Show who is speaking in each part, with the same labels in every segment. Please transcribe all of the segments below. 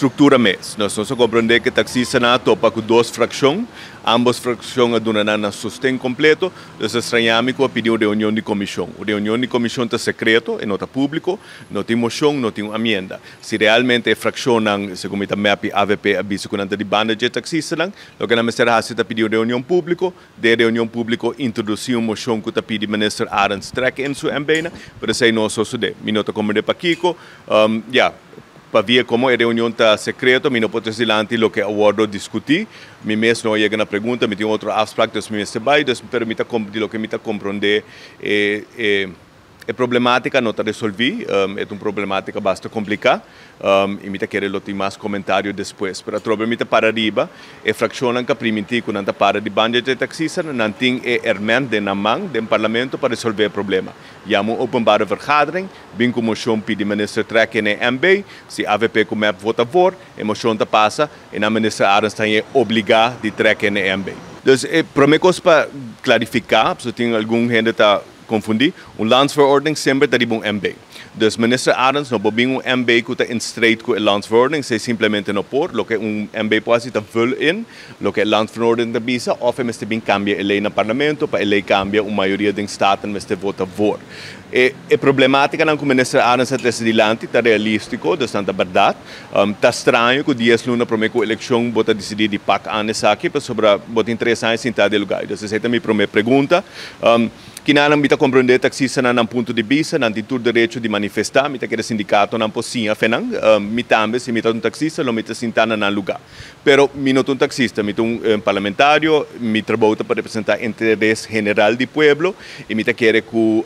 Speaker 1: Struktura mes. Nos a komprondé ku taksistanan a topa ku dos frakshon. Ambos frakshon a duna nan nan sosten kompleto. Dus a strañá mi ku a pidi un reunion di komishon. Un reunion di komishon ta sekreto, e no ta públiko, no tin moshon, no tin un amienda. Si realmente e frakshonnan, segun mi ta mep i avp a bisa ku nan ta di banda dje taksistanan, loke nan mester hasi ta pidi un reunion públiko. Den reunion públiko introdusí un moshon ku ta pidi Minister Arends trek in su MB-nan, pero esei no a sosodé. Mi no ta komprendé pakiko. Ya. Pabia komo e reunion ta sekreto, mi no por trese dilanti loke a wòrdu diskutí. Mi mes no a yega na pregunta, mi tin otro afsprak, dus mi mester bai. Dus, pero mi ta di loke mi ta komprondé e e e problemátika no ta resolví. E ta un problemátika basta kompliká i mi ta kere lo tin mas komentario despues. Pero atrobe mi ta para riba e frakshonnan ku a primintí ku nan ta para di banda dje taksistanan, nan tin e herment den nan man den parlamento pa resolvé e problema. Yama un openbare vergadering. Bin ku moshon pidi minister trek e NMB, si avp ku mep vota voor, e moshon ta pasa i nan minister Arends ta hañ'é obligá di trek e NMB. Dus e promé kos pa klarifiká, pasobra tin algun hende ta konfundí, un landsverordening semper ta riba un MB. Dus minister Arends no por bin un MB ku ta in strijd ku e landsverordening, esei simplemente no por. Loke un MB por hasi ta vul in loke e landsverordening ta bisa òf e mester bin kambia e lei na parlamento, pa e lei kambia un mayoria den Staten mester vota voor. E e problemátikanan ku Minister Arends a trese dilanti ta realístiko, dus nan ta bèrdat. Ta straño ku dies luna promé ku elekshon bo ta disidí di pak an esaki pasobra bo tin tres aña sintá di e lugá. Dus esei ta mi promé pregunta. Kinanan mi ta komprondé taksistanan nan punto di bista, nan tin tur derecho di manifestá. Mi ta kere sindikatonan por siña fe nan. Mi tambe si mi ta un taksista lo mi ta sintá na nan lugá. Pero mi no ta un taxista, mi ta un parlamentario, mi trabou ta pa representa interes general di pueblo y mi ta kere cu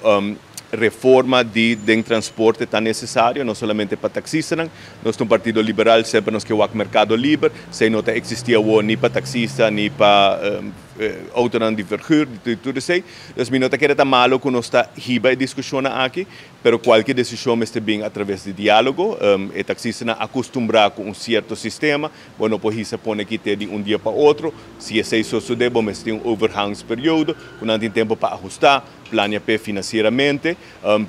Speaker 1: reforma di den transporte ta necesario, no solamente pa taxistanan. Nos ta un partido liberal, semper nos ke wak mercado liber, esey no ta existi awo ni pa taxista ni pa autonan di verhuur, di tur esey. Dus mi no ta kere ta malo cu nos ta hiba e discusionnan aki, Pero kualke desishon mester bin atraves di diálogo. E taksistanan akustumbrá ku un sierto sistema. Bo no por hisa pone kit'é di un dia pa otro. Si esei sosodé, bo mester tin un overgangsperiodo ku nan tin tempu pa ahustá, plania p'e finansieramente.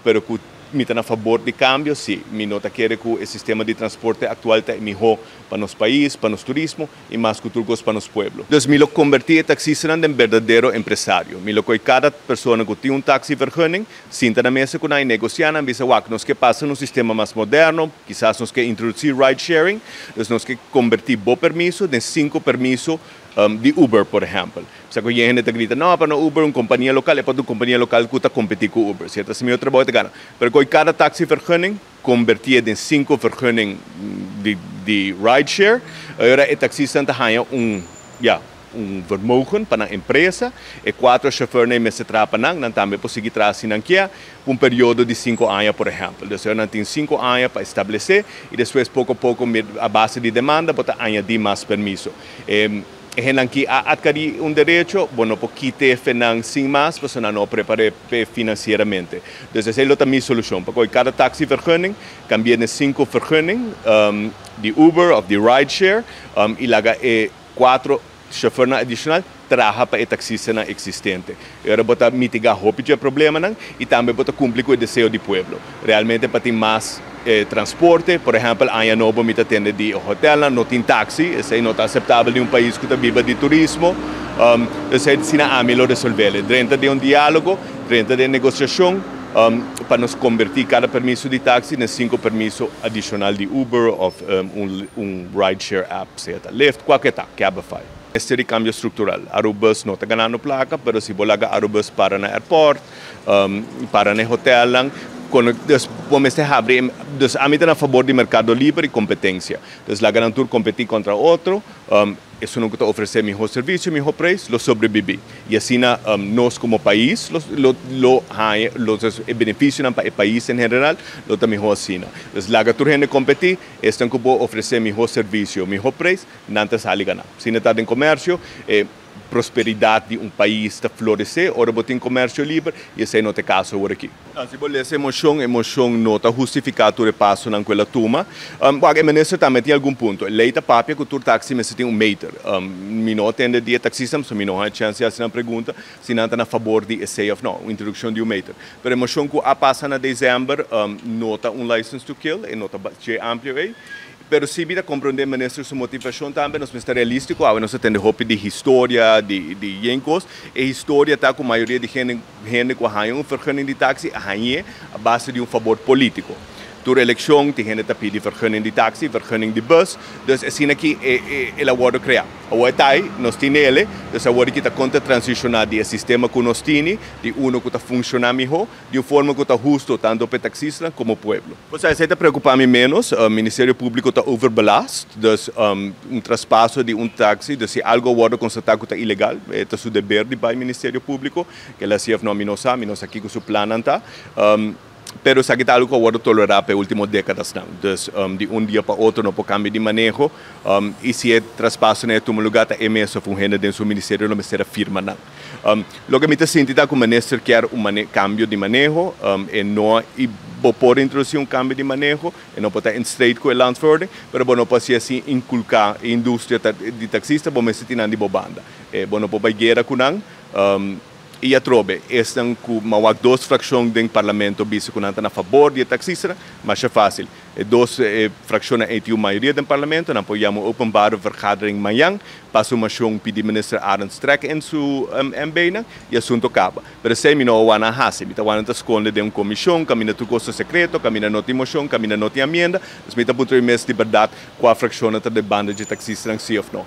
Speaker 1: Pero ku mi ta na fabor di kambio? Sí. Mi no ta kere ku e sistema di transporte aktual ta e mihó pa nos pais, pa nos turismo. I mas ku tur kos pa nos pueblo. Dus mi lo kombertí e taksistanan den berdadero empresario. Mi lo koi kada persona ku tin un taksivergunning, sinta na mesa ku nan i negosiá nan, bisa wak, nos ke pasa na un sistema mas moderno, kisas nos ke introdusí ride sharing, dus nos ke kombertí bo permiso den sinku permiso di Uber, por ehèmpel. Sa ku yen hende ta grita, no, pero no Uber un kompania lokal, e por ta un kompania lokal ku ta kompetí ku Uber, sierto? Asina mi otro trabou e ta gana. Pero koi kada taksivergunning, Kombertié den sinku vergunning di di rideshare. Ora e taksistanan ta haña un, ya, un vermogen pa nan empresa. E kuater shofèrnan mester traha pa nan, nan tambe por sigui traha si nan kier, pa un periodo di sinku aña por ehèmpel. Dus ora nan tin sinku aña pa establesé i despues poko poko a base di demanda bo ta añadí mas permiso. E E hendenan ki a atkerí un derecho, bo no por kit'é fe nan sin mas, pasobra nan no a prepar'é p'e finansieramente. Dus esei lo ta mi solushon, pa kohe kada taxi vergunning, kambi'é den sinku vergunning di Uber òf di rideshare i laga e kuatro shofèrnan adishonal traha pa e taksistanan eksistente. E ora bo ta mitigá hopi dje problemanan i tambe bo ta kumpli ku e deseo di pueblo. Realmente pa tin mas transporte, por ehèmpel aña nobo mi ta tende di e hotelnan no tin taksi, esei no ta aseptabel di un pais ku ta biba di turismo. Esei asina ami lo resolvele, drenta den un diálogo, drenta den negosiashon pa nos kombertí kada permiso di taksi den sinku permiso adishonal di Uber òf un rideshare app, sea ta Lyft, kualke ta, Cabify. Mester di cambio structural. Arubus no ta ganando placa, pero si bo laga Arubus para na airport, para na e hotelnan, dus bo mester habri, dus ami ta na fabor di mercado liber y competencia. Dus laga nan tur competi contra otro, esunnan cu ta ofrece miho servicio, miho prijs, lo sobrebibi. Y asina nos como pais lo lo haña, lo e beneficionan pa e pais en general lo ta miho asina. Dus laga tur hende competi, esnan cu bo ofrece miho servicio, miho prijs, Nan ta sali gana. Si nan ta den komersio, e prosperidat di un pais ta floresé ora bo tin komersio liber, i esei no ta e kaso awor aki. Si bo lesa e moshon, e moshon no ta hustifiká tur e pasonan ku el a tuma. Wak, e minister tambe tin algun punto. E lei ta papia ku tur taksi mester tin un meter. Mi no a tende di e taksista, pasobra mi no haña chèns di hasi nan pregunta si nan ta na fabor di esei òf no, un introdukshon di un meter. Pero e moshon ku a pasa na desèmber no ta un license to kill, e no ta dje amplio ei. Pero si mi ta comprende minister su motivacion tambe, nos mester realistico, awe nos a tende hopi di historia, di yen cos. E historia ta cu mayoria di hende cu a haya un vergunning di taxi, a haye a base di un fabor politico. Tur eleccion tin hende ta pidi vergunning di taxi, vergunning di bus, dus asina aki el a wordo crea. Awor ta ey, nos tin ele, dus awor aki ta conta transiciona di e sistema cu nos tin, di uno cu ta funciona miho, di un forma cu ta husto tanto pa taxista como pueblo. Pues esey ta preocupa mi menos, Ministerio Publico ta overbelast, dus un traspaso di un taxi, dus si algo wordo constata cu ta ilegal, ta su deber di bay Ministerio Publico, cu el a haci of no, mi no sa, mi no sa kico su plannan ta. Pero esaki ta algo cu a wordo tolera pa e ultimo decadanan. Dus di un dia pa otro no por cambia di maneho. Y si e traspaso no tuma lugar, ta e mes of un hende den su ministerio lo mester firma nan. Loke mi ta sinti ta cu minister kier un cambio di maneho y no y bo por introduci un cambio di maneho y no por ta in strijd cu e landsverordening, pero bo no por asina inculca e industria di taxista, bo mester tin nan di bo banda. Bo no por bay guera cu nan. Y atrobe, esnan cu m'a wak dos fraccion den parlamento bisa cu nan ta na fabor di taxista, mas ta facil. E dos fraccionnan ey tin mayoria den parlamento, nan por yama openbare vergadering mañan, pasa un mocion, pidi minister Arends trek in su MB y asunto caba. Pero esey mi no wak nan hasi, mi ta wak nan ta sconde den un comision, caminda tur cos secreto, caminda no tin mocion, caminda no tin enmienda, dus mi ta puntra mes di berdad cua fraccion ta di banda di taxista, si of no.